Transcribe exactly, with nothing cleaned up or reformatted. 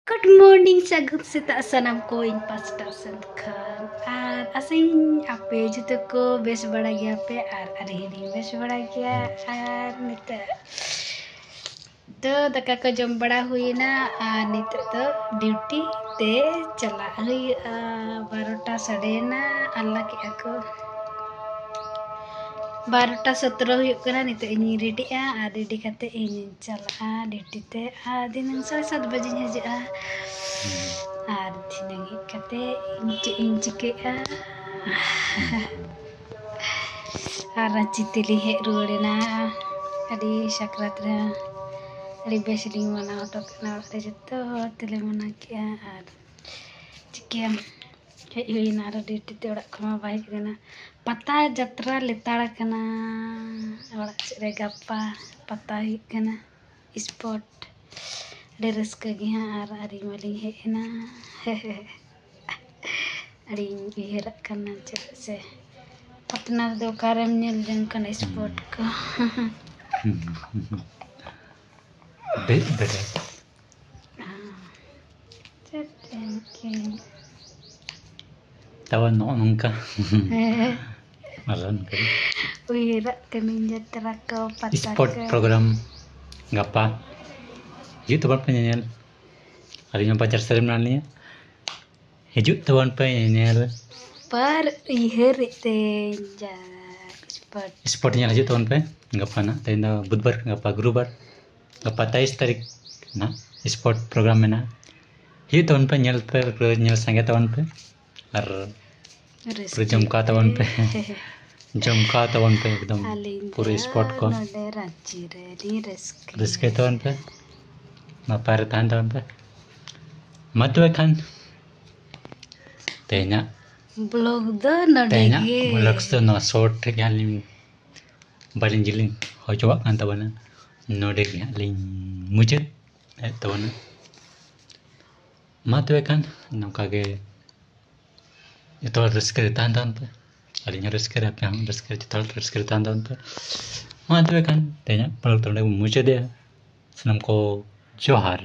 Good morning, ᱥᱟᱹᱜᱩᱱ ᱥᱮᱛᱟᱜ ᱥᱟᱱᱟᱢ ᱠᱚ ᱤᱧ ᱯᱟᱥᱴᱟ ᱥᱮᱫ ᱠᱷᱚᱱ᱾ ᱟᱨ ᱟᱥᱟᱧ ᱟᱯᱮ ᱡᱚᱛᱚ ᱠᱚ ᱵᱮᱥ ᱵᱟᱲᱟ ᱜᱮᱭᱟ ᱯᱮ ᱟᱨ ᱟᱹᱞᱤᱧ ᱦᱚᱸᱞᱤᱧ ᱵᱮᱥ ᱵᱟᱲᱟ ᱜᱮᱭᱟ᱾ ᱟᱨ ᱱᱤᱛᱚᱜ ᱫᱚ ᱫᱟᱠᱟ ᱠᱚ ᱡᱚᱢ ᱵᱟᱲᱟ ᱦᱩᱭᱮᱱᱟ ᱟᱨ ᱱᱤᱛᱚᱜ ᱫᱚ ᱰᱤᱭᱩᱴᱤ ᱛᱮ ᱪᱟᱞᱟᱜ ᱦᱩᱭᱩᱜᱼᱟ᱾ ᱵᱟᱨᱚᱴᱟ ᱥᱟᱰᱮᱭᱮᱱᱟ, ᱟᱞᱞᱟ ᱠᱮᱜᱼᱟ ᱠᱚ᱾ ᱵᱟᱨᱚᱴᱟ ᱥᱚᱛᱨᱚ ᱦᱩᱭᱩᱜ ᱠᱟᱱᱟ, ᱱᱤᱛᱚᱜ ᱤᱧᱤᱧ ᱨᱮᱰᱤᱜᱼᱟ ᱟᱨ ᱨᱮᱰᱤ ᱠᱟᱛᱮ ᱤᱧᱤᱧ ᱪᱟᱞᱟᱜᱼᱟ ᱰᱤᱭᱩᱴᱤ ᱛᱮ᱾ ᱟᱨ ᱫᱷᱤᱱᱟᱹᱝ ᱥᱟᱲᱮ ᱥᱟᱛ ᱵᱟᱡᱮᱧ ᱦᱤᱡᱩᱜᱼᱟ᱾ ᱟᱨ ᱫᱷᱤᱱᱟᱹᱝ ᱦᱮᱡ ᱠᱟᱛᱮ ᱤᱧ ᱪᱮᱫ ᱤᱧ ᱪᱤᱠᱟᱹᱭᱟ? ᱟᱨ ᱨᱟᱸᱪᱤ ᱛᱮᱞᱤᱧ ᱦᱮᱡ ᱨᱩᱣᱟᱹᱲᱮᱱᱟ᱾ ᱟᱹᱰᱤ ᱥᱟᱠᱨᱟᱛ ᱨᱮ ᱟᱹᱰᱤ ᱵᱮᱥ ᱞᱤᱧ ᱢᱟᱱᱟᱣ ᱦᱚᱴᱚ ᱠᱮᱫᱟ᱾ ᱚᱲᱟᱜ ᱨᱮ ᱡᱚᱛᱚ ᱦᱚᱲ ᱛᱮᱞᱮ ᱢᱟᱱᱟᱣ ᱠᱮᱜᱼᱟ᱾ ᱟᱨ ᱪᱤᱠᱟᱹᱭᱟᱢ, ᱦᱮᱡ ᱦᱩᱭᱱᱟ ᱟᱨᱚ ᱰᱤᱭᱩᱴᱤ ᱛᱮ, ᱚᱲᱟᱜ ᱠᱷᱚᱱ ᱢᱟ ᱵᱟᱭ ᱦᱮᱡ ᱠᱟᱱᱟ᱾ ᱯᱟᱛᱟ ᱡᱟᱛᱨᱟ ᱞᱮᱛᱟᱲ ᱠᱟᱱᱟ ᱚᱲᱟᱜ ᱥᱮᱫ ᱨᱮ, ᱜᱟᱯᱟ ᱯᱟᱛᱟ ᱦᱩᱭᱩᱜ ᱠᱟᱱᱟ, ᱥᱯᱳᱨᱴ᱾ ᱟᱹᱰᱤ ᱨᱟᱹᱥᱠᱟᱹ ᱜᱮ ᱦᱟᱸᱜ, ᱟᱨ ᱟᱹᱞᱤᱧ ᱢᱟᱞᱤᱧ ᱦᱮᱡ ᱮᱱᱟ᱾ ᱟᱹᱰᱤᱧ ᱩᱭᱦᱟᱹᱨᱟᱜ ᱠᱟᱱᱟ, ᱪᱮᱫᱟᱜ ᱥᱮ ᱟᱯᱱᱟᱨ ᱫᱚ ᱚᱠᱟᱨᱮᱢ ᱧᱮᱞ ᱡᱚᱝ ᱠᱟᱱᱟ ᱥᱯᱳᱨᱴ ᱠᱚ? ᱵᱮᱥ ᱵᱮᱴᱟᱨ᱾ ᱪᱮᱫ ᱮᱢ ᱠᱮ? ᱛᱟᱵᱚᱱ ᱱᱚᱜᱼᱚ ᱱᱚᱝᱠᱟ᱾ ᱟᱨ ᱚᱱᱠᱟ ᱩᱭᱦᱟᱹᱨᱟᱜ ᱠᱟᱹᱱᱟᱹᱧ ᱡᱟᱛᱨᱟ ᱠᱚ, ᱯᱟᱛᱟ ᱥᱯᱳᱨᱴ ᱠᱚ᱾ ᱯᱨᱳᱜᱨᱟᱢ ᱜᱟᱯᱟ᱾ ᱦᱤᱡᱩᱜ ᱛᱟᱵᱚᱱ ᱯᱮ ᱧᱮᱧᱮᱞ᱾ ᱟᱹᱞᱤᱧ ᱦᱚᱸ ᱵᱟᱡᱟᱨ ᱥᱮᱫ ᱨᱮ ᱢᱮᱱᱟᱜ ᱞᱤᱧᱟ᱾ ᱦᱤᱡᱩᱜ ᱛᱟᱵᱚᱱ ᱯᱮ ᱧᱮᱧᱮᱞ᱾ ᱯᱟᱨ ᱩᱭᱦᱟᱹᱨᱮᱫ ᱛᱮᱧ ᱡᱟ ᱥᱯᱳᱨᱴ᱾ ᱥᱯᱳᱨᱴ ᱧᱮᱞ ᱦᱤᱡᱩᱜ ᱛᱟᱵᱚᱱ ᱯᱮ ᱜᱟᱯᱟ ᱱᱟᱜ᱾ ᱛᱮᱦᱮᱧ ᱫᱚ ᱵᱩᱫᱷᱵᱟᱨ ᱠᱟᱱᱟ, ᱜᱟᱯᱟ ᱜᱩᱨᱩᱵᱟᱨ᱾ ᱜᱟᱯᱟ ᱛᱮᱭᱤᱥ ᱛᱟᱹᱨᱤᱠᱷ ᱱᱟᱜ ᱥᱯᱳᱨᱴ ᱯᱨᱳᱜᱨᱟᱢ ᱢᱮᱱᱟᱜᱼᱟ᱾ ᱦᱤᱡᱩᱜ ᱛᱟᱵᱚᱱ ᱯᱮ, ᱧᱮᱞ ᱯᱮ, ᱯᱩᱨᱟᱹ ᱧᱮᱞ ᱥᱟᱸᱜᱮ ᱛᱟᱵᱚᱱ ᱯᱮ᱾ ᱟᱨ ᱨᱟᱹᱥᱠᱟᱹ ᱯᱩᱨᱟᱹ ᱡᱚᱢᱠᱟᱣ ᱛᱟᱵᱚᱱ ᱯᱮ᱾ ᱡᱚᱢᱠᱟᱣ ᱛᱟᱵᱚᱱ ᱯᱮ ᱮᱠᱫᱚᱢ ᱟᱹᱞᱤᱧ ᱯᱩᱨᱟᱹ ᱫᱚ ᱥᱯᱳᱨᱴ ᱠᱚ᱾ ᱱᱚᱰᱮ ᱨᱟᱸᱪᱤ ᱨᱮᱞᱤᱧ ᱨᱟᱹᱥᱠᱟᱹ᱾ ᱨᱟᱹᱥᱠᱟᱹᱭ ᱛᱟᱵᱚᱱ ᱯᱮ, ᱱᱟᱯᱟᱭ ᱨᱮ ᱛᱟᱦᱮᱱ ᱛᱟᱵᱚᱱ ᱯᱮ᱾ ᱢᱟ ᱛᱚᱵᱮ ᱠᱷᱟᱱ ᱛᱮᱦᱮᱧᱟᱜ ᱵᱞᱚᱜ ᱫᱚ ᱱᱚᱰᱮ ᱛᱮᱦᱮᱧᱟᱜ ᱜᱮ᱾ ᱵᱞᱚᱜ ᱫᱚ ᱱᱚᱣᱟ ᱥᱚᱨᱴ ᱨᱮᱜᱮ ᱦᱟᱸᱜ ᱞᱤᱧ ᱵᱟᱹᱞᱤᱧ ᱡᱤᱞᱤᱧ ᱦᱚᱪᱚᱣᱟᱜ ᱠᱟᱱ ᱛᱟᱵᱚᱱᱟ᱾ ᱱᱚᱰᱮ ᱜᱮ ᱦᱟᱸᱜ ᱞᱤᱧ ᱢᱩᱪᱟᱹᱫ ᱮᱫ ᱛᱟᱵᱚᱱᱟ᱾ ᱢᱟ ᱛᱚᱵᱮ ᱠᱷᱟᱱ ᱱᱚᱝᱠᱟ ᱜᱮ ᱡᱚᱛᱚ ᱦᱚᱲ ᱨᱟᱹᱥᱠᱟᱹ ᱨᱮ ᱛᱟᱦᱮᱱ ᱛᱟᱵᱚᱱ ᱯᱮ, ᱟᱹᱞᱤᱧ ᱦᱚᱸ ᱨᱟᱹᱥᱠᱟᱹ ᱨᱮ, ᱟᱯᱮ ᱦᱚᱸ ᱨᱟᱹᱥᱠᱟᱹ ᱨᱮ, ᱡᱚᱛᱚ ᱦᱚᱲ ᱨᱟᱹᱥᱠᱟᱹ ᱨᱮ ᱛᱟᱦᱮᱱ ᱛᱟᱵᱚᱱ ᱯᱮ᱾ ᱢᱟ ᱛᱚᱵᱮ ᱠᱷᱟᱱ ᱛᱮᱦᱮᱧᱟᱜ ᱯᱚᱨᱚᱵᱽ ᱫᱚ ᱱᱚᱰᱮ ᱵᱚᱱ ᱢᱩᱪᱟᱹᱫᱮᱜᱼᱟ᱾ ᱥᱟᱱᱟᱢ ᱠᱚ ᱡᱚᱦᱟᱨ᱾